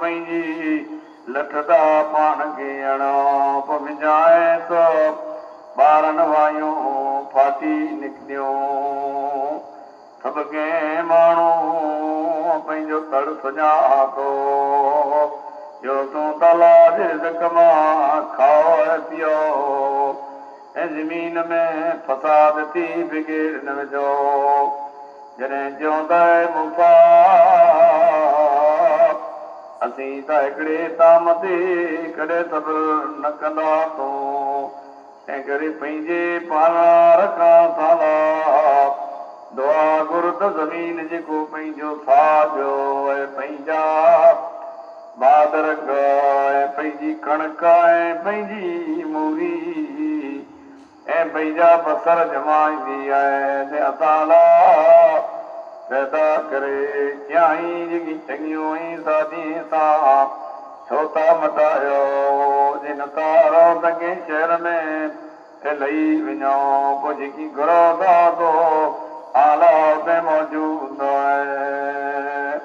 پنهنجي لٺ دا پاڻ کي هڻو، پوء منجهانئس 12 وايون ڦاٽي نڪتيون. سڀ ڪنهن ماڻهوء پنهنجو تڙ سڃاتو، جو تون تعاليٰ جي رزق مان کائو ۽ پيئو ۽ زمين ۾ فساد ٿي بگيڙ نه وجهو. جڏهن چيون ته اي موسيٰ! اسين ته هڪڙي طعام تي ڪڏهن صبر نه ڪنداسون، تنهنڪري پنهنجي پالڻهار کان اسان لاء دعا گهر ته زمين جيڪو پنهنجو ساڳ ۽ پنهنجا بادرنگ ۽ پنهنجي ڪڻڪ ۽ پنهنجي موري ۽ پنهنجا بصر ڄمائيندي آهي، سي اسان لاء پيدا ڪري. چيائين، جيڪي چڱيون ۽ سادين سان ڇو ٿا مٽايو؟ جي نٿا رهو ته ڪنهن شهر ۾ لهي وڃو، پوء جيڪي گهرو ٿا سو اوهان لاء اتي موجود آهي.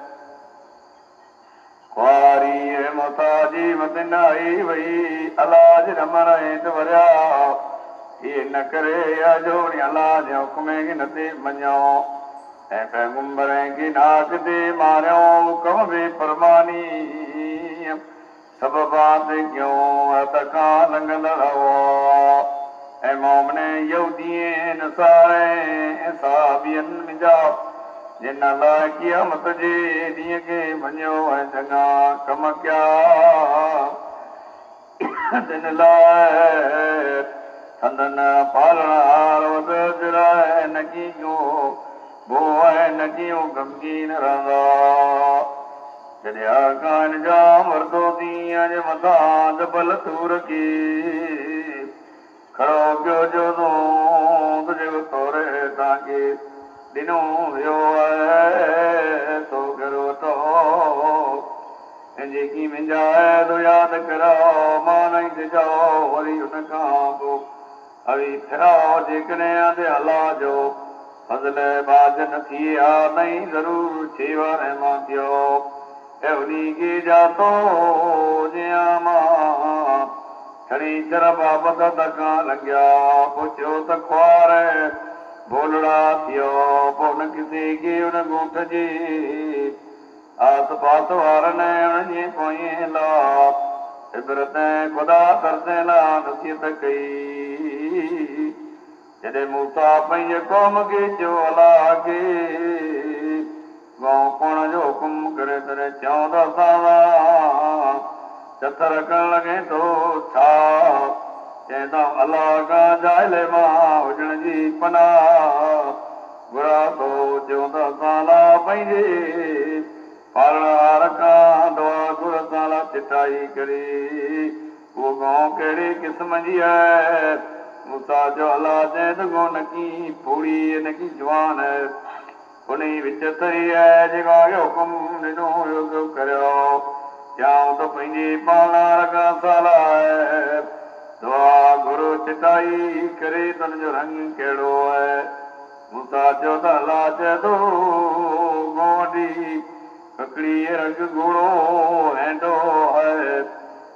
خواريء محتاجي مٿن آئي وئي، الله جي امر هيٺ وريا. هيء ان ڪري آ جو انهي الله جي حڪم کي نه ٿي مڃيو ۽ پيغمبرن کي ناحق ٿي ماريو، حڪم بي فرمانيء سببان ٿي ڪيو، حد کان لنگهندڙ هئا ۽ مؤمنين، يهودين، نصارين ۽ صحابين منجهان جن الله قيامت جي ڏينهن کي مڃيو ۽ چڱا ڪم ڪيا، تن لاء سندن پالڻهار وٽ اجر آهي، نڪي ڪو ڀؤ ۽ نڪي هو غمگين رهندا. جڏهن آقا انجام ورتو تيئن جي مٿان جبل طور کي کڙو ڪيو جو تون جيڪو توري توهان کي ڏنو ويو آهي سو گهر وٺو ۽ جيڪي منهنجا آهي سو ياد ڪراء، مان ۽ ڊڄاء، وري ان کان پوء اوهين ڦراء، جيڪڏهن آندي الله جو فضل ۽ ٻاجهه نه ٿئي ها ته ائين ضرور ڇيواري مان ٿيو ۽ انهي کي ڄاتو جيان مان کڻي چر بابت ڌڪا لڳيا، پوء چيو ته خوار ڀولڙا ٿيو، پوء ان قصي کي ان ڳوٺ جي آس پاس وارن ۽ انهن جي پوئين لاء عبرت ۽ خدا ترسين لاء نصيحت ڪئي. جڏهن موسيٰ پنهنجي قوم کي چيو، الله کي گئون ڪهڻ جو حڪم ڪري، تڏهن چيائون ته اسان سان چٿر ڪرڻ لڳين ٿو ڇا؟ چيائين ته آئون الله کان جاهلي مان هجڻ جي پناهه گهران ٿو. چيائون ته اسان لاء پنهنجي پالڻهار کان دعا گهر، اسان لاء چٽائي ڪري. اهو گئون ڪهڙي قسم جي آهي؟ موسيٰ چيو، الله چئي ته گئون نڪي پوڙهي ۽ نڪي جوان آهي، انهي وچ ٿري آهي، جيڪو اوهان کي حڪم ڏنو ويو سو ڪريو. چيائون ته پنهنجي پالڻهار کان اسان لاء دعا گهرو، چٽائي ڪري ته ان جو رنگ ڪهڙو آهي؟ موسيٰ چيو ته الله چئي ٿو، گئون وڏي ڪڪڙي رنگ ڳوڙهو هينڊو آهي،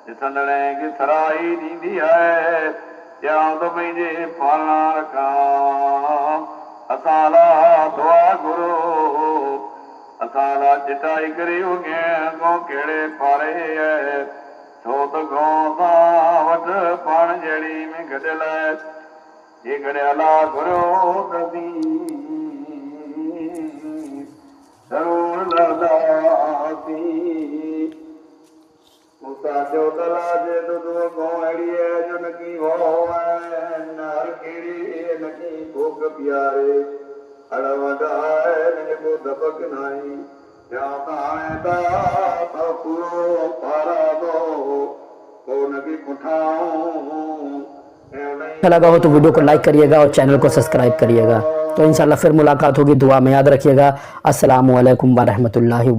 ڏسندڙن کي سرهائي ڏيندي آهي. چيائون ته پنهنجي پالڻهار کان اسان لاء دعا گهرو، اسان لاء چٽائي ڪري اهو گئون ڪهڙي پاري آهي، ڇو ته گئون اسان وٽ پاڻ جهڙي ۾ گڏيل آهي. جيڪڏهن الله گهريو ته اسين ضرور لهنداسين. موسيٰ چيو ته الله چئي ٿو ته اها گئون اهڙي آهي جو نڪي وهو ۽ نه هر کيڙي ۽ نڪي پوک پياري. اڙ وڍ آهي نه جيڪو دٻڪ ناهي. چيائون ته هاڻي ته پورو پاراتو ڪو نڪي پٺائون. अच्छा लगा हो तो वीडियो को लाइक करिएगा और चैनल को सब्सक्राइब करिएगा। तो इंशाल्लाह फिर मुलाकात होगी, दुआ में याद रखिएगा। अस्सलामु अलैकुम वरहमतुल्लाहि।